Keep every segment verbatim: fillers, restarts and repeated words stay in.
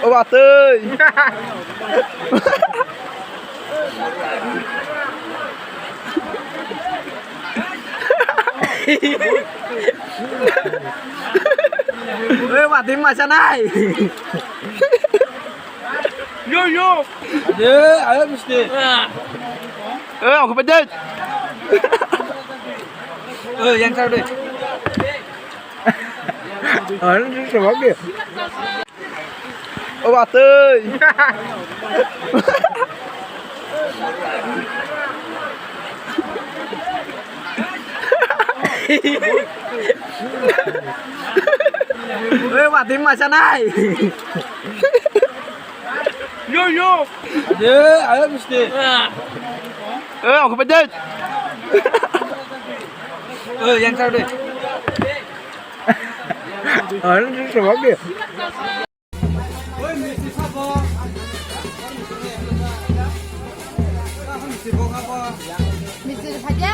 O batwi. Oi, batwi masa nai. Yo, yo. Ye, ayo, misti. Eh, aku pejat. Eh, yang satu deh. Ano, sa bagay. O batwi. Oi, batwi masa nai. Yo, yo. Ye, ayo, misti. Eh, aku pejat. Eh, yang satu deh. Ano, sa bagay. Misti phaikha?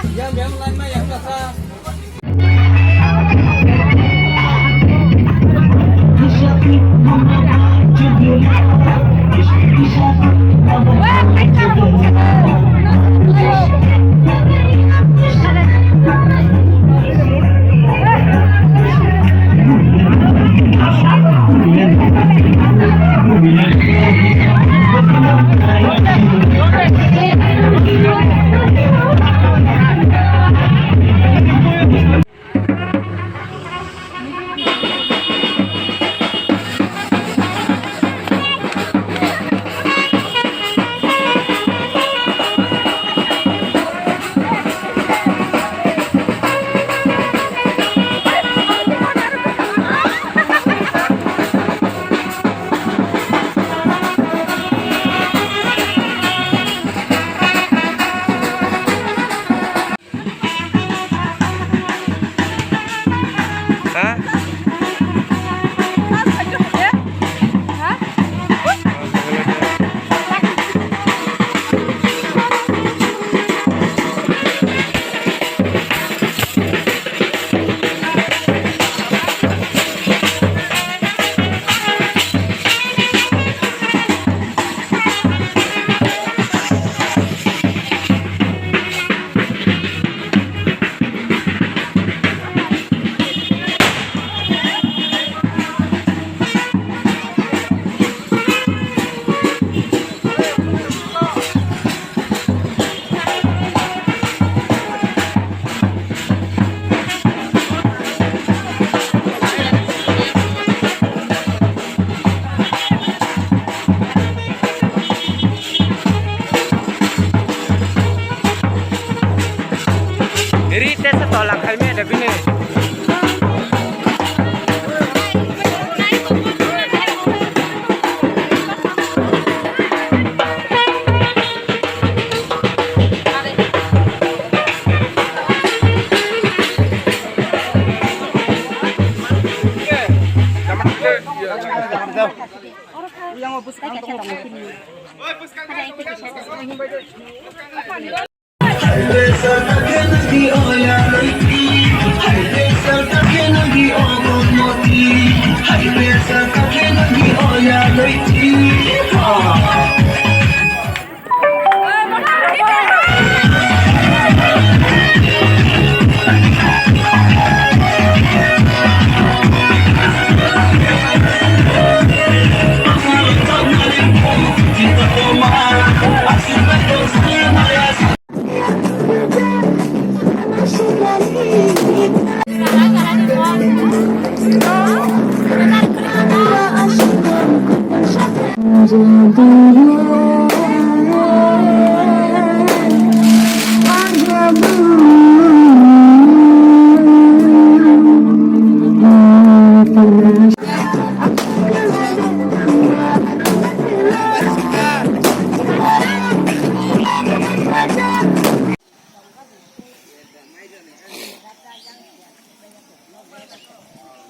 Ri tesa tolang khaimya da bini.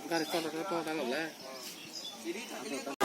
Gari start to, to, to, to, to.